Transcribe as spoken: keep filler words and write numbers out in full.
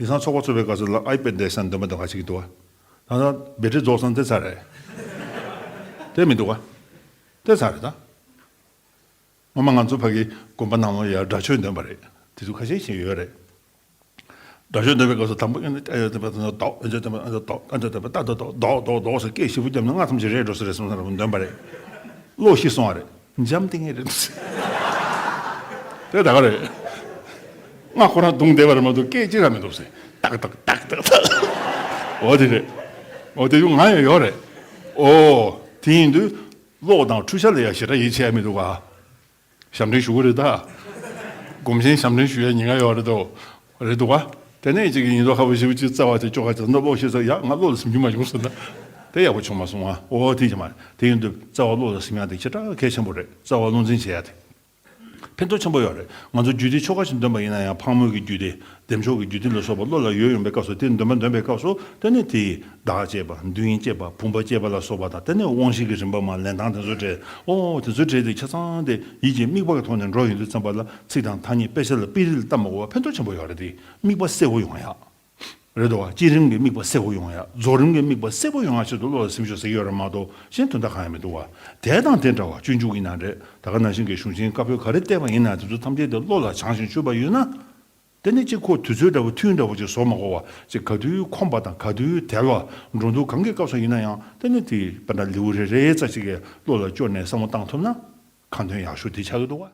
ཡིན་ཙང་ཚོགས་པ་ཚོགས་པའི་སྐབས་སུ་ལ་ཨའི་པེ་ཌི་བསྡད་ས་འདོན་པ་འདོན་ག་ཞིག་འདུག་བ། ད་ལྟ་བེ་ཊི་རི་རྫོགས་སོང་དེ་ཚར་རེད། དེ་མི་འདུག་བ། དེ་ཚར་རེད་ད། སྔོན་མ་ང་ཚོ་ཕ་གི་དགོན་པ་ནང་ལོགས་ཡ་སྒྲ་ཆོས་འདོན་པ་རེད། དེ་ཚོ་ཁ་ཤས་ཤིག་ཡོད་རེད། སྒྲ་ཆོས་འདོན་པའི་སྐབས་སུ་དང་པོ་ཨེ་ཨེ་ཨེ་ཨེ་ཨེ་ཨེ་ཨེ་ཨེ་ཨེ་ཨེ་ཨེ་ཨེ་ཨེ་ཨེ་ཨེ་ཟེར་སྐད་ཞེ་པོ་བརྒྱབ་ནས་སྔགས་ཐམས་ཅད་རལ་འགྲོ་ས་རེད་བསམ་ས་ར་འདོན་པ་རེད། བློ་ཤི་སོང་བ་རེད། འཇམ་ཐིང་ངེ་རེད། དེ་ད་ག་རེད། སྔགས་ཁོ་རང་བརྡུངས་བསྡད་པ་རེད་མ་གཏོགས་སྐད་ཅིག་ར་མི་འདུག་ཟེར། ཏག་ཏག་ཏག་ཏག་ཏག་འོ་དེ་རེད། འོ་དེ་ཡུ་ང་ཡང་ཡོད་རེད། འོ། དེ་ཡིན་དུས་གློག་དང་འཁྲུལ་ཆ་ལ་ཡ་ཞེ་དྲག་ཡིད་ཆེས་ཡ་མི་འདུག་ག་ཞབས་འདྲེན་ཞུ་གི་རེད་ད། སྒོམ་ཆེན་ཞབས་འདྲེན་ཞུ་ཡ་ཉེན་ཁ་ཡོད་རེད་དོ། རེད་འདུག་ག་དེ་ནས་གཅིག་གིས་ཉིན་ཐོ་ཁ་པོ་ཞེ་པོ་ཅིག་རྩ་བ་དེ་ཅོག་ཁ་ཅིག་ནོར་ལོག་ཤེས་ས་ཡ་ང་བློ་ལ་སིམ་རྒྱུ་མ་བྱུང་ཟེར་ན། དེ་ཡག་པོ་བྱུང་མ་སོང་ང་། འོ་དེ་ཅི་མ་རེད། དེ་ཡིན་དུས་རྩ་བ་བློ་ལ་སིམ་ཡ་དེ་ཞེ་དྲག་གལ་ཆེན་པོ་རེད། རྩ་བ་བློ་འཛིན་བྱེད་ཡ་དེ། ཕན་ཐོགས་ཆེན་པོ་ཡོད་རེད། ང་ཚོ་རྒྱུད་སྡེ་ཆོ་ག་ཞིག་འདོན་པ་ཡིན་ན་ཡང་ཕག་མོ་གི་རྒྱུད་སྡེ། བདེ་མཆོག་གི་རྒྱུད་སྡེ་ལ་སོགས་པ་བློ་ལ་ཡོད་ཡོང་པའི་སྐབས་སུ་དེ་འདོན་པ་འདོན་པའི་སྐབས་སུ་དེ་ནི་དེའི་བདག་བཅས་པ་མདུན་བསྐྱེད་པ་བུམ་པ་བསྐྱེད་པ་ལ་སོགས་པ་དང་དེ་ནས་དབང་བཞི་གི་རིམ་པ་མ་ལེན་སྟངས་དེ་ཚོ་བྲལ། ཨོ་དེ་ཚོ་བྲལ་ཏེ་ཆ་ཚང་དེ་ཡིད་ཀྱི་དམིགས་པ་གི་ཐོག་ནས་འགྲོ་ཡོང་དུས་ཙམ་པ་ལ་ཚིག་དང་ཐ་སྙད་དཔེ་ཆ་ལ་དཔེ་རིས་ལ་བལྟ་མ་དགོས་པ་ཕན་ཐོགས་ཆེན་པོ་ཡོད་རེད་དེ། དམིགས་པ་གསལ་པོ་ཡོང་ཡ། རེད་དོ། བསྐྱེད་རིམ་གྱི་དམིགས་པ་གསལ་པོ་ཡོང་ཡ། རྫོགས་རིམ་གྱི་དམིགས་པ་གསལ་པོ་ཡོང་ཡ་ཆེད་དུ་བློ་ལ་སེམས་ཤུགས་ཟེར་གྱི་ཡོད་རེད་མ་གཏོགས་གཞན་དོན་དག་གང་ཡང་མི་འདུག་བ། དེ་དང་དེ་འདྲ་བ་སྤྱོད་འཇུག་ཡིན་ན་རེད། ད་ག་ནང་བཞིན་གྱི་གཞུང་ཆེན་བཀའ་པོད་ག་རེ་བལྟས་པ་ཡིན་ན་དེ་ཚོ་ཐམས་ཅད་དེ་བློ་ལ་བྱང་ཞིང་ཆུད་པ་ཡོད་ན། དེ་ནས་གཅིག་ཁོ་དུས་ཚོད་འདྲ་བོ་ཐུན་འདྲ་བོ་ཅིག་བཟོ་མ་དགོས་བ་ཅིག་ག་དུས་ཁོམ་པ་དང་ག་དུས་དལ་བ་འགྲོ་འདུག་གང་གི་སྐབས་སུ་ཡིན་ན་ཡང་དེ་ནས་དེ་དཔེར་ན་ལེའུ་རེ་རེ་ཙམ་ཅིག་གི་བློ་ལ་བཅོལ་ནས་བསམ་བློ་བཏང་ཐུབ་ན་ཁ་འདོན་ཡག་ཤོས་དེ་ཆགས་ཀྱི་འདུག་བ།